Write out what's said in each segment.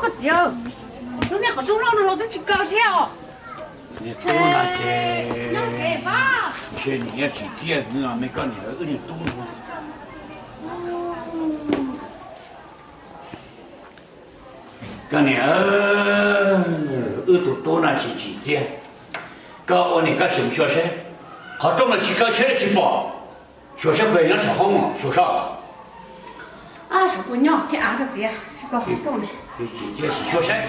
Txiv, lub niag qhov rooj loj no los twb tsis kaw thiab os. Niag tub no ces ntshe nws nyob tsim txiaj, me koj niam, wb niag tub no. Koj niam, wb tus tub no tsis tsim txiaj. Koj ua niam koj sim xyuas seb, qhov rooj los tsis kaw, tsheb los tsis pom. Xyuas seb puas nyob saum hoob, xyuas seb. Saum puas nyob thiab av, koj txiv, tsis tsim txiaj, sim xyuas seb.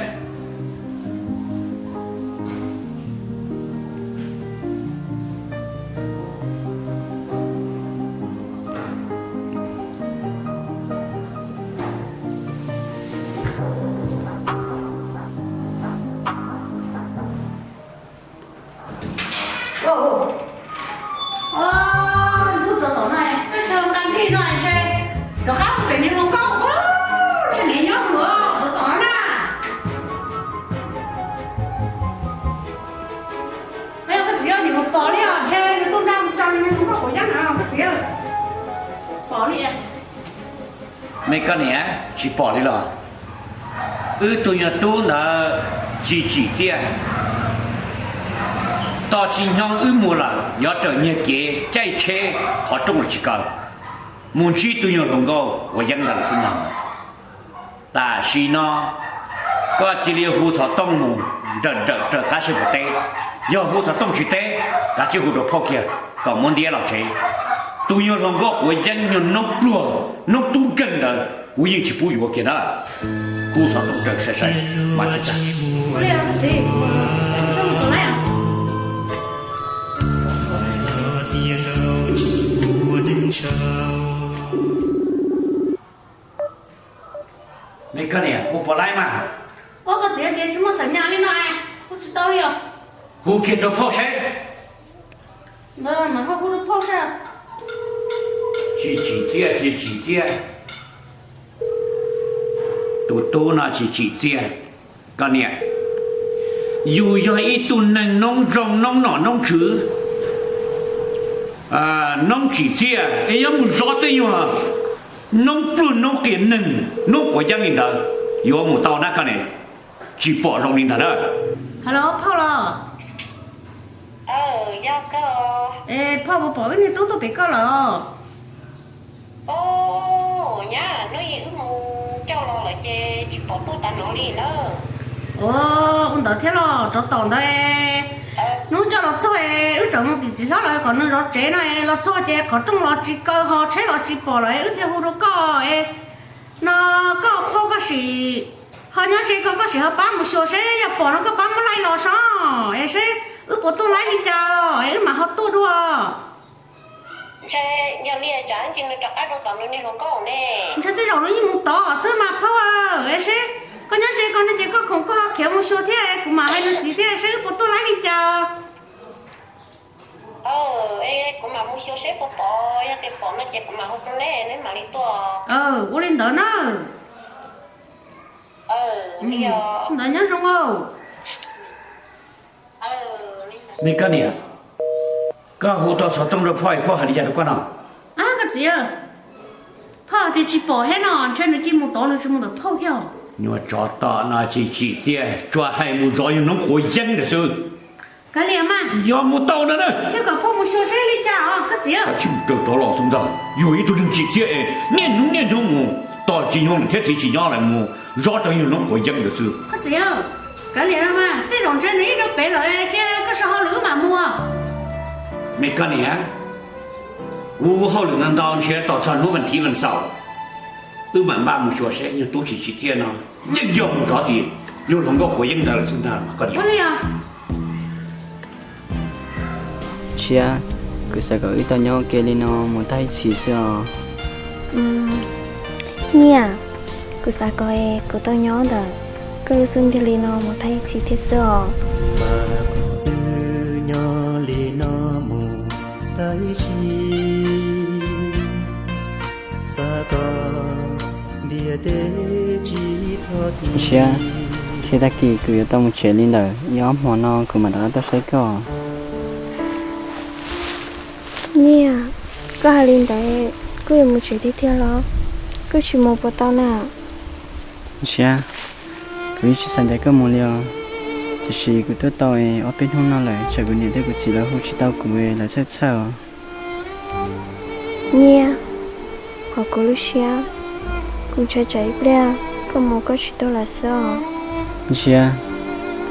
Ntuj, tsov tom no, tej chaw nqa nrig no ntshe rov qab pem niag hluas nkauj, ntshe niam nyob hauv tsov tom no na. Koj txiv, nim mus pom li os, ntshe nws tuaj nrog niag hluas nkauj quav yeeb no, koj txiv, pom li. Me koj niam, tsis pom li los? Wb tug nyuag tub ntawd tsis tsim txiaj. Tos tsis nyob wb mus lawm, yuav raws nyiag kev caij tsheb, qhov rooj los tsis kaw, mus ntsib tug nyuag hluas nkauj quav yeeb ntawd lawm xwb ntag. Tam sim no koj cia li hu xov tooj mus nrawm nrawm raws qab seb puas teb. Yog hu xov tooj tsis teb, kav tsij hu rau phauj kiag kom muab ntiab los tsev. Tus nyuag hluas nkauj quav yeeb nyuag noob pluag noob tub nkeeg ntawd kuv yeej tsis pub yuav kiag na. Hu xov tooj raws sai sai mas tsis tag. Me koj niam, hu puas laib mas? Ua, koj txiv tias tsis muaj xeem nyas li no, hu tsis tau li os. Hu kiag rau phauj seb. Tsis tsim txiaj, tsis tsim txiaj. Tus tub no tsis tsim txiaj. Koj niam, yus yog ib tug neeg noob zoo noob nom noob tswv, noob tsim txiaj es yuav mus zov tej nyuag noob pluag noob qias neeg noob quav yeeb li ntawd, yuav mus tau na koj niam? Tsis pom zoo li ntawd na. Hello, phauj los? Es phauj puas pom wb niag tub tuaj pem koj lawm? Nyab, hnub ib wb mus coj los lawm ces tsis pom tuaj tas no li na. Ua, ua ntawd thiab los? Tsov tom ntawd es hnub coj los txog es wb tseem mus tim txiv hlob lawv kom nws zov tsev no es los txog ces qhov rooj los tsis kaw ho tsheb los tsis pom lawm es wb thiaj hu rau koj es no koj phauj koj sim ho nyob ze ko koj sim ho pab mus xyuas seb yog pom no koj pab muab laij los sob es seb wb puas tuaj laib li cas es wb mam ho tuaj dua. Ntshe yog li cas ces nws rov qab rau tom nws niag hluas nkauj ne. Ntshe tej zaum nws yeej mus tod xwb mas phauj, es seb koj nyob ze ko no ces koj khoom koj ho khiav mus xyuas thiab kuv mam hais nws txiv thiab seb wb puas tuaj laib li cas. Kuv mam mus xyuas seb puas pom, yog tias pom no ces kuv mam hu rau neb, neb mam li tuaj. Ua li ntawd na. Ntawd nyob zoo. Me koj niam, koj hu tau xov tooj rau phauj es phauj hais li cas rau koj no? Ab, koj txiv, phauj tias tsis pom thiab no, ntshe nws cia mus tod, nws tsis mus ntawm phauj thiab. Nyuag tsov tom no tsis tsim txiaj, tsuas hais mus zov yus noob quav yeeb ntawd xwb. Kav liam mas, yog mus tau no na, thiab kom phauj mus xyuas seb li cas os koj txiv. Koj tsis mus raws rov los xwb ntag, yus ib tug neeg tsim txiaj es niaj hnub niaj hnub mus, tos tsis nyoog niam thiab txiv tsis nyob lawm mus zov rau yus noob quav yeeb ntawd xwb. Koj txiv, kav liam mas, tej zaum ntshe nws ib rau pem lawm ces koj sau hauj lwm wb mam mus. Me koj niam, kuv hauj lwm ntau ntau ntshe tos txog hnub vas thiv vas xaum wb mam npaj mus xyuas seb yog tub tsis tsim txiaj no yeej yog mus zov tim yus hluas nkauj quav yeeb ntawd lawm xwb ntag koj niam. Siab, kuv xav kom wb tau nyob ua ke li no mus tag ib txhis xwb os. Niam, kuv xav kom kuv tau nyob ntawm koj lub xub ntiag li no mus tag ib txhis thiab xwb os. Xav kom wb nyob li no mus tag ib txhis, xav kom ntiaj teb tsis txhob siab, thiab tag kis kuv yuav tau mus tsev li ntawd, ib ob hmo no kuv mam rov qab tuaj saib koj. Niam, koj hais li ntawd, koj yuav mus tsev tiag tiag los? Koj tsis mus puas tau na? Siab, Kuv yeej tsis xav ncaim koj mus li os. Tiam sis kuv tuaj tau ob peb hnub no lawm, tsam kuv niam thiab kuv txiv lawv hu tsis tau kuv, lawv txhawj txhawj os. Nyiaj, hauv kuv lub siab, kuv ntshai tsam ib pliag koj mus koj tsis tuaj lawm xwb os. Ntsia,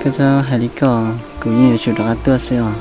koj txhob hais li koj, kuv yeej yuav tsum rov qab tuaj xwb os.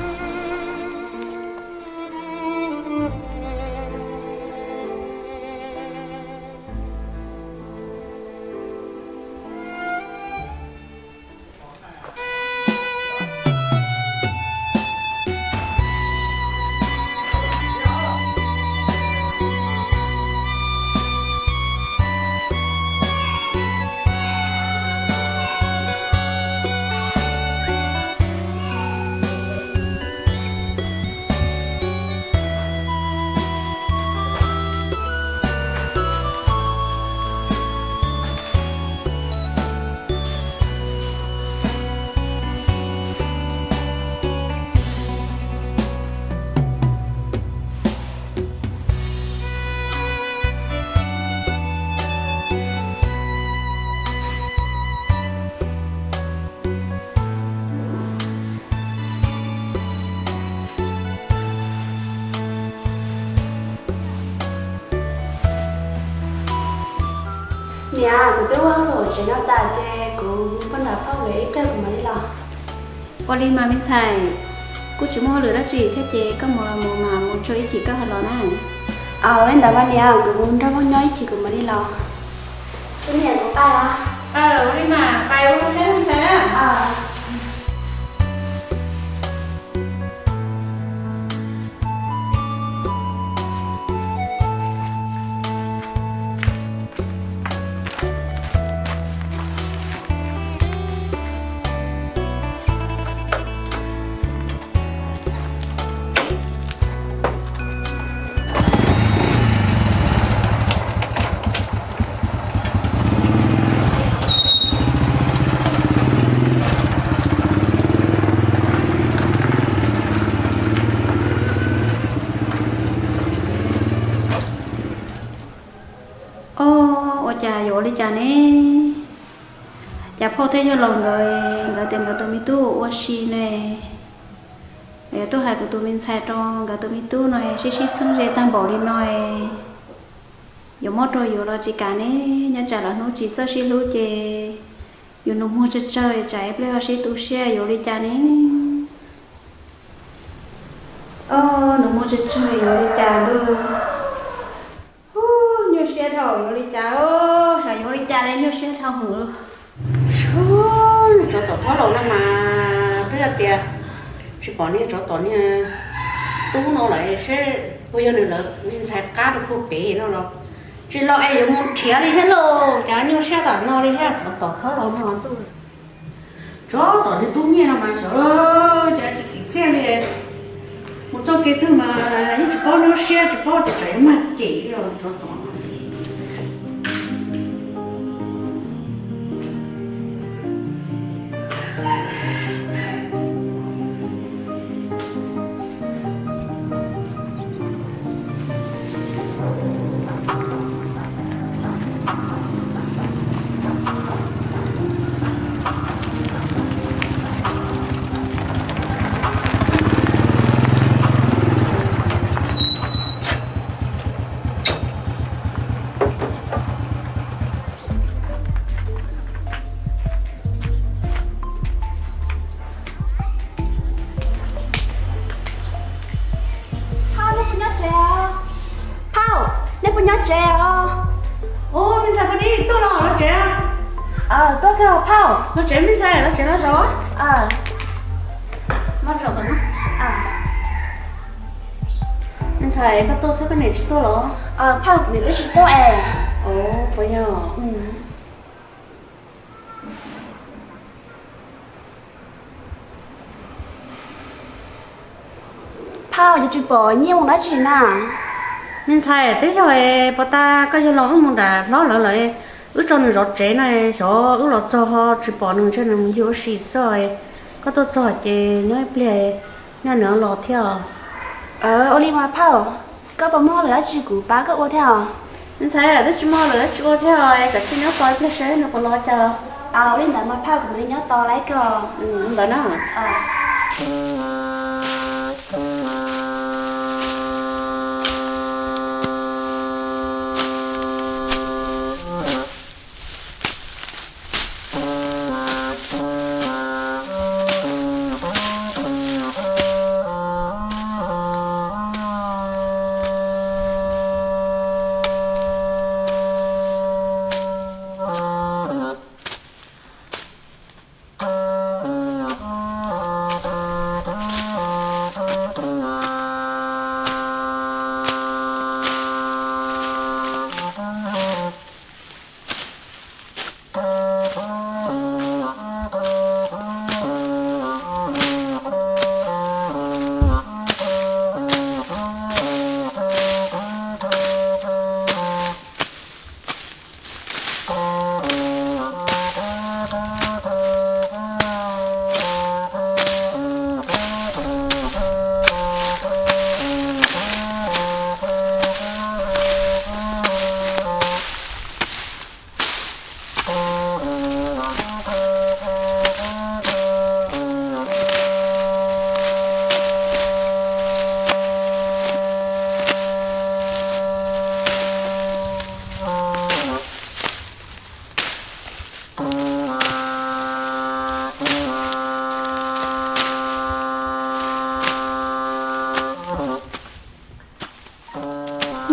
Niam, kuv twb ua hauj lwm tsev no tas ces kuv mus poj nram phauj lawv ib pliag kuv mam li los. Ua li mas me ntxhais, kuj tsis muaj hauj lwm dab tsi thiab ces koj mus los mus mas mus tso ib chim koj ho los na. Ua li ntawd mas niam, kuv mus nrog phauj nyob ib chim kuv mam li los. Ua li mas pais ua me ntxhais na. Ob, ua cas yuav ua li cas ne? Cas phauj thiab yawg laus nkawd, nkawd tias nkawd tus me tub ua si ne, yuav tuaj hais kuv tus me ntxhais rau nkawd tus me tub no sib sib txheeb ze tag npaum li no. Yuav muab rau yus los tsis kam ne, nyob tsam lawv hnub tsis txawj sib hlub ces yus nus muag tsawg tsawg tsam ib pliag ho sib tu siab yuav ua li cas ne. Ob, nus muag tsawg tsawg yuav ua li cas lauj. Nyuaj siab dhau yuav ua li cas, xyov yuav ua li cas li nyuaj siab dhau hwv. Tsov tom thob laus no mas twb hais tias tsis pom niag tsov tom niag tub no lawm seb puas yog nws lawv me ntxhais qab rau puag pem no los. Tsis los es yuav mus nrhiav li thiab lauj, cas nyuaj siab tam no li thiab tsov tom thob laus no ntuj. Tsov tom niag tub nyiaj no mas xyov cas tsis txim txiaj li. Mus txoj kev twg mas yeej tsis paub nyob siab tsis paub tias tsam yuav mag cem li os tsov tom no. Phauj, nej puas nyob tsev os? Phauj, nej puas nyob tsev os? Ub, me ntxhais, koj twb tuaj los los tsev. Tuaj kawg phauj. Los tsev me ntxhais, los tsev los zaum. Me ntxhais, koj tuaj xwb koj niam tsis tuaj los? Phauj, kuv niam twb tsis tuaj es. Ov, puas yog? Phauj, yog tsis pom Nyiaj mus dab tsi na? Me ntxhais, twb yog es puas tas koj yawg laus wb mus nram hlob lawv lawm, wb tso nws zov tsev no, xyov wb los txog ho tsis pom nws ntshe nws mus yug ua si xwb. Koj tuaj txog ces nyob ib pliag, nyob nws los thiab os. Ua li mas phauj, koj puas muaj hauj lwm dab tsi kuv pab koj ua thiab os? Me ntxhais, twb tsis muaj hauj lwm dab tsi ua thiab os, kav tsij nyob tos ib pliag seb nws puas los cas. Ua li ntawd mas phauj, kuv mam li nyob tos lawm koj. Ntawd na.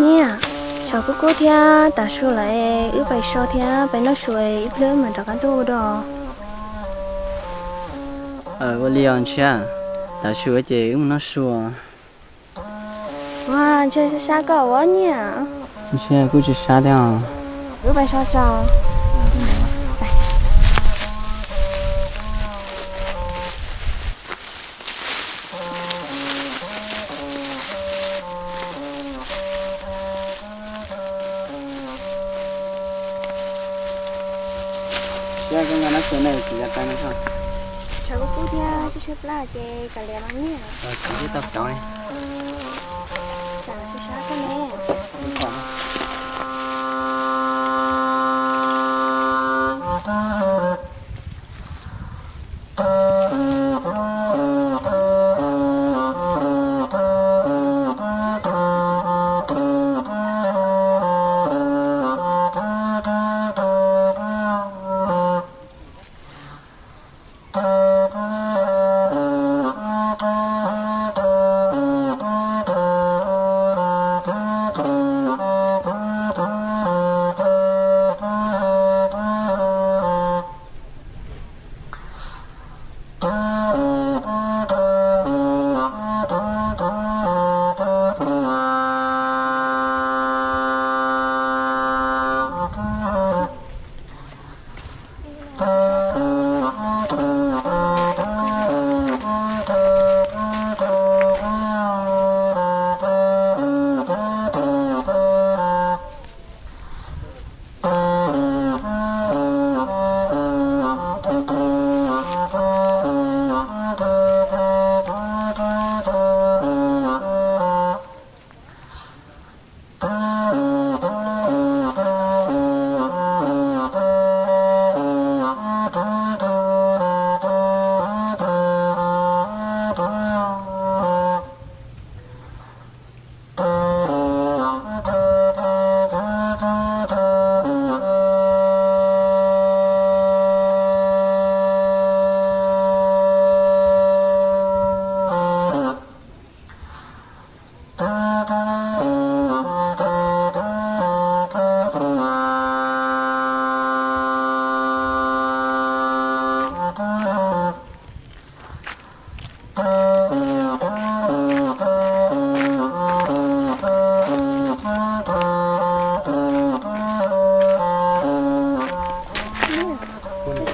Niam, tshav kub kub thiab tav su lawm, wb pais so thiab pais noj su ib pliag mam rov qab tuaj ua dua. Ua li os Ntshiab, tav su ces wb mus noj su. Ua, Ntshiab sab sab koj ua niam. Ntshiab kuj tsis sab thiab os. Wb pais so tso. Tshav kub kub thiab tshaib tshaib plab ces kav liam mas niam. Kuv twb tau kauv li. Tsam sab sab koj ne.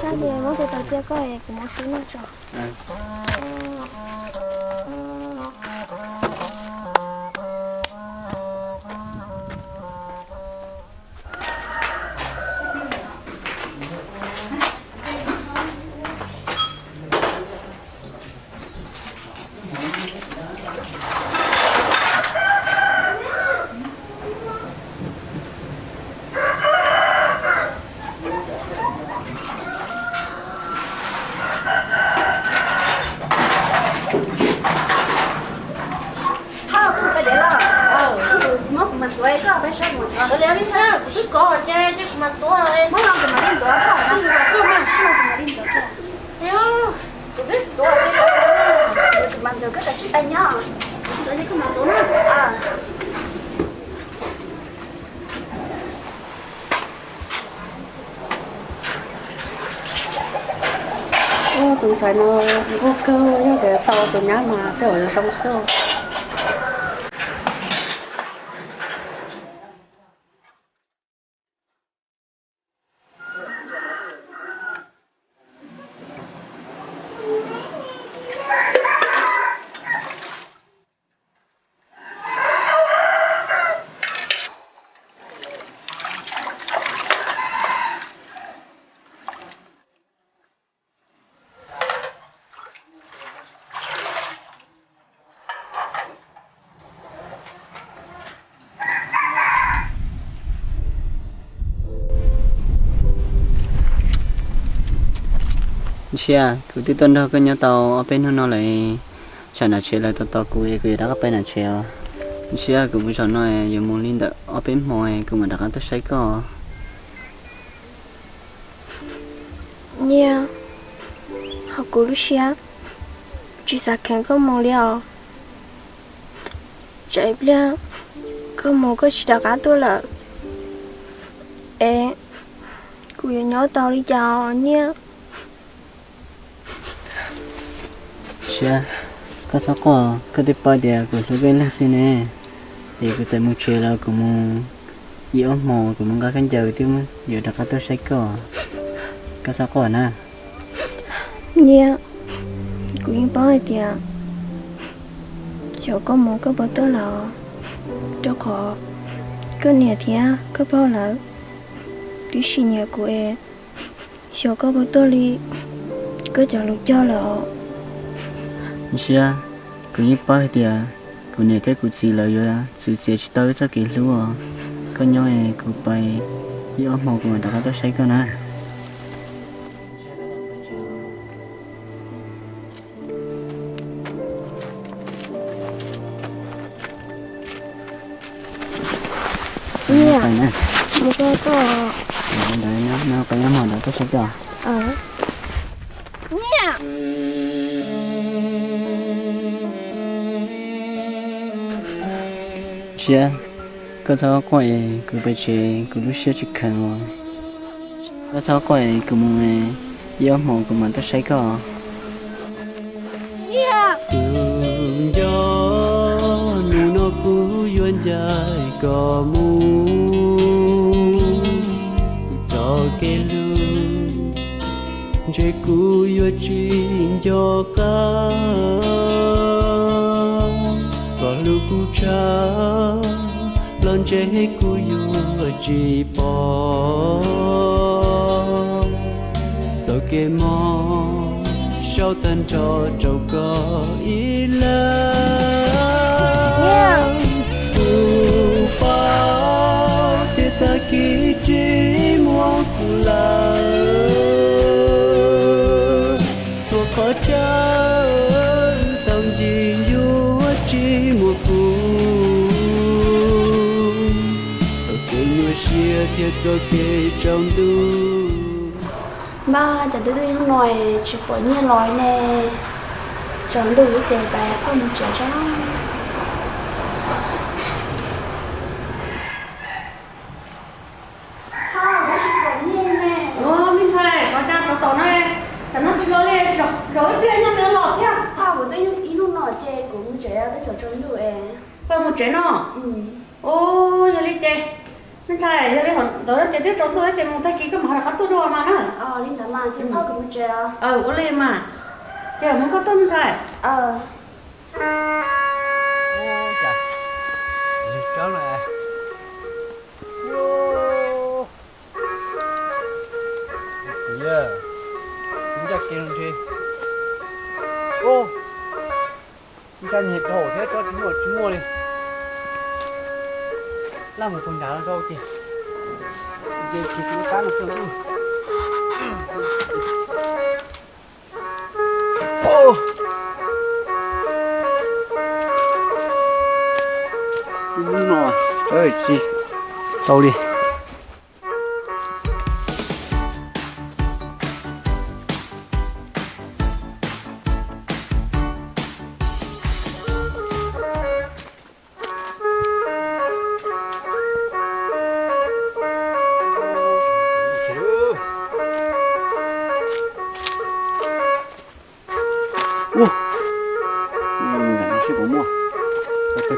Sab sab ces muab tus taws cia koj es kuv mam sib noj tso. Tus ntxhais no nquag kawg, yog tias tau tus nyab mas tej zaum yuav zoo xwb. Ntsia, kuv twb tuaj nrog koj nyob tau ob peb hnub no lawm, tsam nram tsev lawv tos tos kuv es kuv yuav rov qab pais nram tsev os. Ntsia, kuv mus zaum no yuav mus li ntawm ob peb hmo kuv mam rov qab tuaj saib koj. Nyiaj, hauv kuv lub siab tsis xav kheev koj mus li os. Tsam ib pliag koj mus koj tsis rov qab tuaj lawm es kuv yuav nyob tau li cas os Nyiaj? Ntsia, koj txhob quaj, koj twb paub tias kuv hlub koj ib leeg xwb ne. Es kuv txawm mus tsev los kuv mus ib ob hmo kuv mus nqa khaub ncaws twb yuav rov qab tuaj saib koj. Koj txhob quaj na. Nyiaj, kuv yeej paub hais tias xyov koj mus koj puas tuaj los, rau qhov koj niam thiab koj pog lawv twb tsis nyiam kuv es xyov koj puas tuaj li koj cov lus cog lawm os. Ntsia, kuv yeej paub hais tias kuv niam thiab kuv txiv lawv yuav txwv txiav tsis tau wb txoj kev hlub os. Koj nyob es kuv pais ib ob hmo kuv mam rov qab tuaj saib koj na. Nyiaj, mus koj koj. Ntawd no peb nyob hmo ntawd koj saib koj. Nyiaj. Ntsia, koj txhob quaj es kuv pais tsev kuv lub siab tsis kheev os. Koj txhob quaj es kuv mus ib ob hmo kuv mam tuaj saib koj. Kuv nco hnub no kuv yuav ncaim koj mus txoj kev hlub, ntshe kuv yuav tsis nco qab. Koj hlub kuv tshaj los ntshe kuv yuav tsis pom txoj kev mob sau tag nrho rau koj ib leeg. Kuv paub tias tag kis tsis muaj kuv lawm, txhua qhov chaw tau ncig yuav tsis muaj kuv, txoj kev nyuaj siab thiab txoj kev tsaus ntuj. Npawg, cas twb twb hnub no tsis pom Nyiaj los ne? Tsaus ntuj ces peb pheej mus tsev tso. Ua, me ntxhais, xyov cas tsov tom no, tsam no tsis los li, zaum ib pliag nyob nws los thiab. Kuv twb ib hnub no ces kuv mus tsev twb tsaus ntuj es. Koj mus tsev no? Ua, yog li ces, me ntxhais, yog li ntawd ces twb tsaus ntuj ces mus tag kis koj mam rov qab tuaj dua mas na. Li ntawd mas ces kuv mus tsev. Ua li mas, ces mus koj tuaj me ntxhais. Ncaj kev no ntshe, ncaj nyias dhau thiab tsob tsis muaj tsis muaj li. Laj mus tus nrad no rau ces, ces tsis tus qab no rau ntuj. Hnub no tsis tau li. Ub,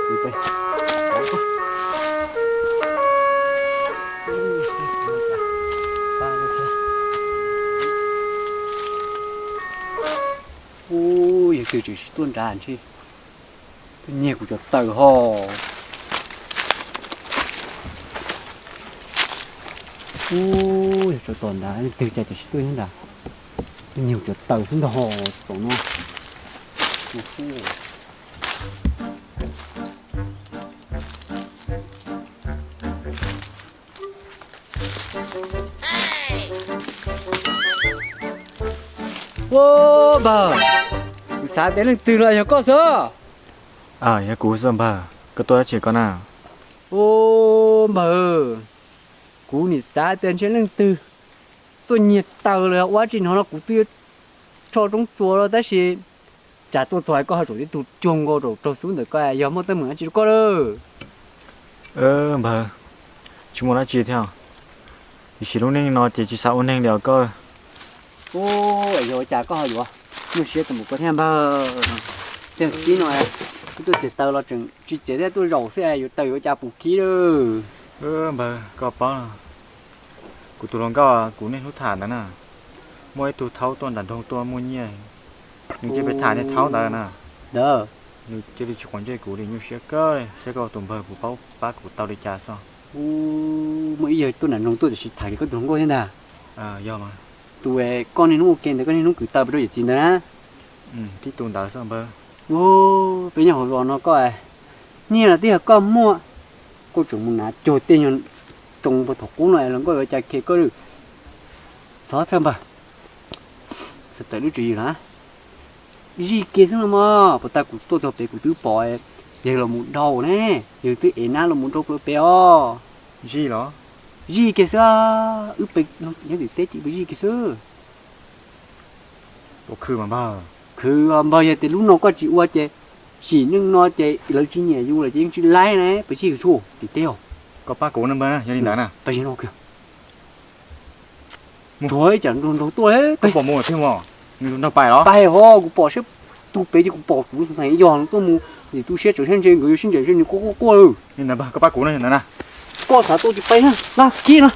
yog twg tseem tsis tuaj nrad ntshe tuaj nyiag kuv cov taws ho. Ub, yog tsov tom nrad, leej twg cas tseem tsis tuaj nyob nrad, tuaj nyiag kuv cov taws xwb ntag ho, tom no. Ua npawg, kuv xav tias leej twg los yog koj xwb. Yog kuv xwb npawg, koj tuaj dab tsi koj na? Ua npawg, kuv nim xav tias ntshe leej twg tuaj nyiag taws los ua tsi no no kuv twb yuav rho roob txuas los tab sis cas tuaj txog koj ho zaum tib tug cuag nkaus rau raug xub ntawm koj, yog muaj teeb meem dab tsi rau koj lawm? Npawg, tsis muaj dab tsi thiab, tiam sis lub neej no ces tsis xav ua neeg li os koj. Ub, yog ua cas koj ho yuav nyuaj siab tau mus koj thiab npawg? Tej kib no kuv tuaj txiav taws los tseem tsis txiav thiab, tuaj zaum xwb yuav taws yuav ua cas pum kib lawm. Npawg, koj paub, kuv tus hluas nkauj kuv niaj hnub tham ntawd na, muaj ib tug thaub tuaj nram nroog tuaj muaj nyiaj, nws cia li tham niag thaub ntawd na. Nws cia li tsis quav ntsej kuv li, nyuaj siab kawg li, saib koj tus npawg puas paub pab kuv tau li cas xwb. Muaj ib yawg tuaj nram nroog tuaj tiam sis tham kiag koj tus hluas nkauj thiab ntag. Yog mas. Tus koj niaj hnub ua ke ntawd koj niaj hnub kwv taws pem rau yawm txiv ntawd na. Tib tus ntawd xwb npawg. Peb nyob hauv zos no koj nyiaj los twb yog koj muaj, koj tseem mus hnav cuag tej nyuag tsoo puag thaum qub no los nkauj yuav cas kiag koj. Txhob txhawj npawg, txhob tawm lub tswv yim na. Zij kiag xwb no mog, puas tas kuv tuaj txog pem kuv twb pom yawg los mus dhau ne, yawg twb ev nab los mus dhau plaws pem os. Zij los? Zij kiag xwb, wb pem nyob tim teb ces peb zij kiag xwb. Khwv mas npawg. Khwv npawg, yog tias lub no koj tsis ua ces sim neej no ces lawv tsis nyiam yus lawm ces yeej tsis laib na, peb zij kiag tsuj tim teb os. Koj pab kuv na npawg, yog li ntawd na. Tshuav ib cov nraug nraug tuaj. Koj pom mus tiag mas, nws nraug pais los? Pais ho, kuv pom siab tu pem ces kuv pom kuv ntxhais yog tuaj mus, ntxim tu siab tsawv siab ntshe nkawd yuav sib ntsais sib nws quaj quaj quaj. Li ntawd npawg, koj pab kuv na, li ntawd na. Koj xav tuaj ces pais na, laj kib no.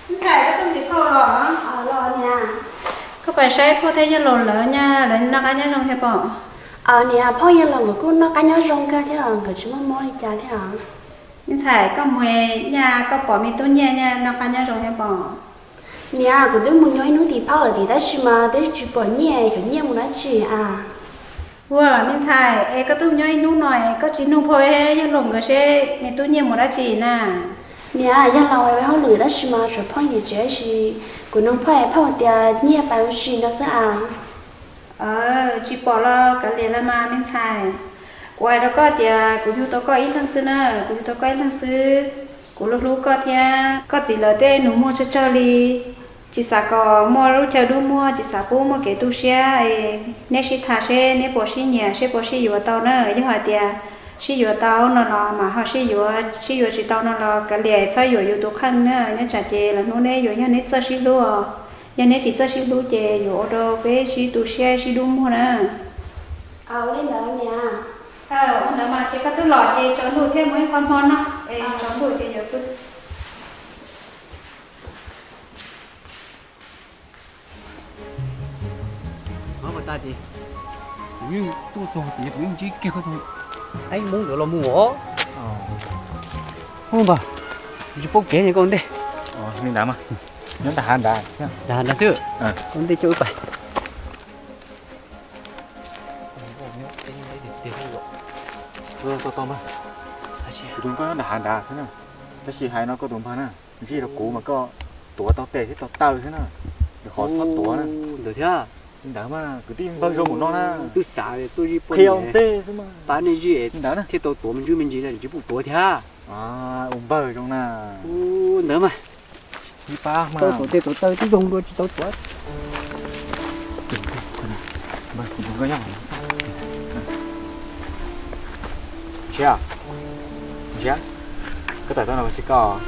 Ntxhais, koj tuaj ntim phauj los? Koj pais saib phauj thiab yawg laus lawv nyaj, lawv noj qab nyob zoo thiab pom? Niam, phauj yawg laus nkawd kuj noj qab nyob zoo kawg thiab, nkawd tsis muaj mob li cas thiab. Me ntxhais, koj mus nyaj koj pom me tub Nyiaj nyaj noj qab nyob zoo thiab pom? Niam, kuv twb mus nyob ib hnub tim phauj lawm tim tab sis mas twb tsis pom Nyiaj, xyov Nyiaj mus dab tsi a. Ua me ntxhais, es koj twb nyob ib hnub no es koj tsis nug phauj yawg laus nkawd seb me tub Nyiaj mus dab tsi na? Niam, yawg laus pais hauj lwm tab sis mas tshuav phauj niam tsev sis, kuv nug phauj es phauj tias Nyiaj pais ua si no xwb a. Tsis pom los kav liam los mas me ntxhais. Kuv hais rau koj tias kuv yug tau koj ib leeg xwb na, kuv yug tau koj ib leeg xwb. Kuv hlub hlub koj thiab koj txiv lawv tej nus muag tsawg tsawg li. Tsis xav kom muaj lub chaw dub muag, tsis xav pub muaj kev tu siab es neb sib tham seb neb puas sib nyiam seb puas sib yuav tau na. Yog hais tias sib yuav tau no los mas ho sib yuav, sib yuav tsis tau no los kav liam txhob yuam yus tus kheej na. Nyob tsam ces lwm hnub neb yuav yog neb txawj sib hlub os. Yog neb tsis txawj sib hlub ces yuav ua rau peb sib tu siab sib dub muag na. Ua li ntawd niam. Ua ntawd mas ces koj twb los ces tsaus ntuj thiab mus ib qho hmo no es tsaus ntuj ces yuav pw. Kuv yeej tuaj txog tias kuv yeej ntsib kiag koj tus Aib Hmoob ntawd los mus os. Npawg, tsis paub kev ne koj ua ntej. Li ntawd mas nyob nram hav nrad, nram hav nrad xwb. Koj ua ntej coj wb pais. Tau tau npawg, kuv tus nkauj nyob nram hav nrad xwb na, tab sis hais no koj tus npawg na, ntsib rau kuv mas koj tuav tau tes thiab tau taw xwb na, qhov txhob tuav na. Ntawd thiab. Li ntawd mas kwv tij npawg zoo mus no na. Twb xav tuaj zij poj niam, pab nej zij thiaj tau tuav me ntsis me ntsis, tsis pub tuav thiab. Ua npawg zoo na. Ntawd mas, tau tuav tes tuav taw twb zoo dua tsis tau tuav. Ntshiab, Ntshiab, koj tawm tuaj no kuv saib koj.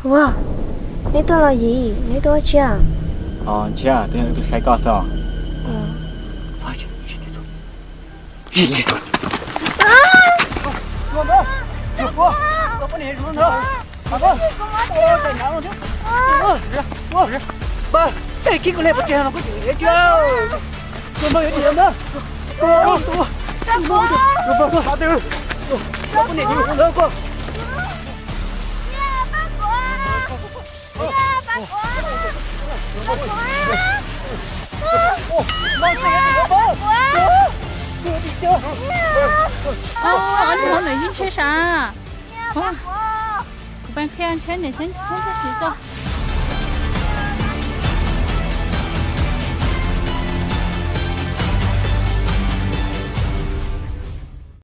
Ua, neb tuaj los yim, neb tuaj ua tsi? Ntshiab, tuaj saib koj xwb. Ob niag hmoob ntawd yeej ntshiab sav. Kuv pab qhia ntshiab niam thiab txiv txog.